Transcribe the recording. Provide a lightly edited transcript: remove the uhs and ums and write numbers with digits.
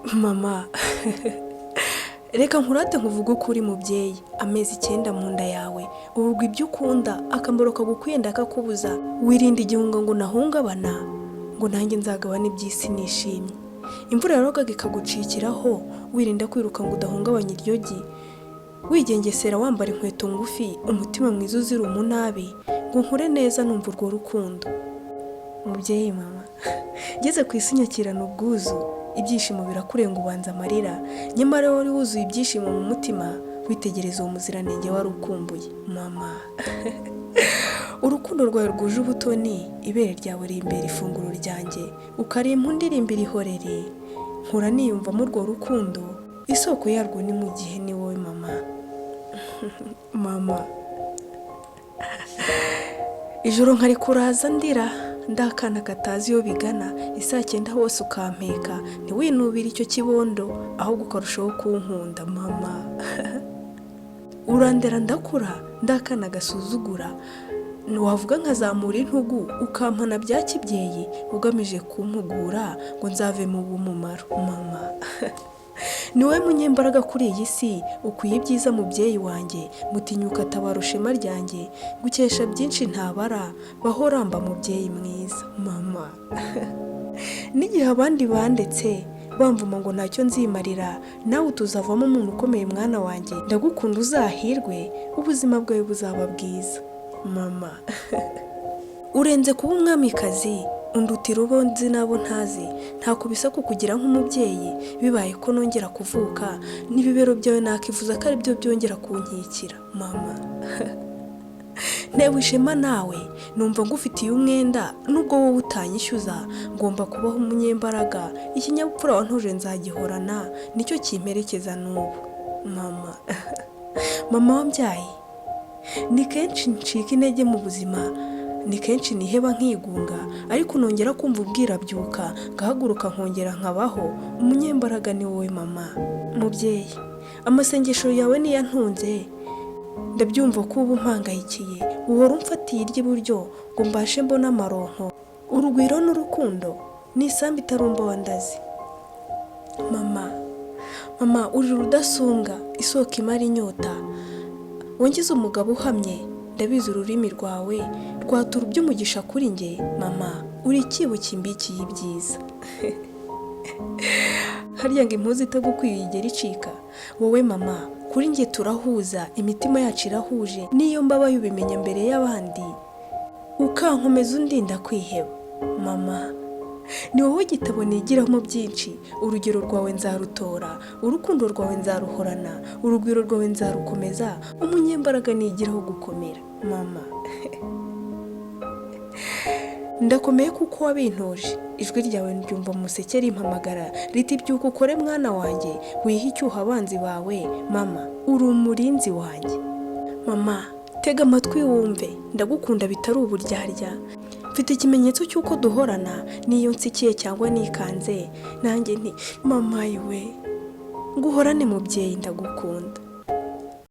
Mama, reka nkurate nkuvuge ukuri mubyeyi. Amezi 9 mu nda yawe, uburwa ibyo ukunda, akamaro kagukwiye ndakakubuza, wirinda igihunga ngo nahungabana, ngo nanjye nzagabane iby'isi nishimye. Imvura yarogaga ikagucikiraho, wirinda kwiruka ngo udahungabanya iryo gi, wigengesera wambara inkweto ngufi, umutima mwiza uzira umunabi, ngo nkure neza numva urwo rukundo. Mubyeyi mama, ngeze ku isi nyakirana ubwuzu, ibyishimo birakurenga ubanza amarira, nyamara wari wuzuye ibyishimo mu mutima, witegereza uwo muziranenge wari ukumbuye. Mama, urukundo rwawe rwuje ubutoni, ibere ryawe rimbera ifunguro ryanjye, ukarimpa undirimbira ihorere, nkura niyumvamo urwo rukundo, isoko yarwo ni mu gihe ni wowe mama. Mama, ijoro nkarikuraza ndira, ndakana katazi iyo bigana, isaa 9 hose ukampeka, ntiwinubire icyo kibondo, ahubwo ukarushaho kunkunda mama. Urandera ndakura, ndakana gasuzugura, wavuga nkazamura intugu, ukampana bya kibyeyi, ugamije kumpugura ngo nzavemo uw'umumaro mama. Ni wowe munyembaraga kuri iyi si, ukwiye ibyiza mubyeyi wanjye, mutinyuka tabara ishema ryanjye, gukesha byinshi ntabara, baho ramba mubyeyi mwiza mama. N'igihe abandi bandetse bamvuma ngo ntacyo nzimarira, nawe utuzavamo umuntu ukomeye mwana wanjye, ndagukunda uzahirwe, ubuzima bwawe buzaba bwiza mama. Urenze kuba umwamikazi, undutira ubo nzi n'abo ntazi, ntako bisa kukugira nk'umubyeyi, bibaye ko nongera kuvuka, n'ibibero byawe nakifuza ko aribyo byongera kunkikira mama. Ntewe ishema nawe, numva ngufitiye umwenda, nubwo wowe utanyishyuza, ngomba kubaho umunyembaraga, ikinyabupfura wantuje nzagihorana, nicyo kimperekeza n'ubu mama. Mama wambyaye, ni kenshi ncika intege mu buzima, ni kenshi niheba nkigunga, ariko nongera kumva ubwira byuka, ngahaguruka nkongera nkabaho, umunyembaraga ni wowe mama. Mubyeyi, amasengesho yawe niyo antunze, ndabyumva ko uba umpangayikiye, uhora umfatiye iry'iburyo ngo mbashe mbone amaronko, urugwiro n'urukundo ni isambu itarumba wandazi. Mama, mama uri rudasumbwa, isoko imara inyota, wongize umugabo uhamye, ndabizi ururimi rwawe rwatura iby'umugisha kuri njye, mama uri ikibo kimbikiye ibyiza. Harya ngo impuzu itagukwiye igera icika, wowe mama kuri njye turahuza, imitima yacu irahuje, niyo mbabaye ubimenya mbere y'abandi, ukankomeza undinda kwiheba. Mama, ni wowe gitabo nigiramo byinshi, urugero rwawe nzarutora, urukundo rwawe nzaruhorana, urugwiro rwawe nzarukomeza, umunyembaraga nigiraho gukomera mama. Ndakomeye kuko wabintoje, ijwi ryawe ndyumva mu museke rimpamagara riti byuka ukore mwana wanjye, wihe icyuho abanzi bawe, mama uri umurinzi wanjye. Mama, tega amatwi wumve, ndagukunda bitari uburyarya, mfite ikimenyetso cy'uko duhorana, n'iyo nsikiye cyangwa nikanze, nanjye nti mama yiwe, nguhorane mubyeyi ndagukunda.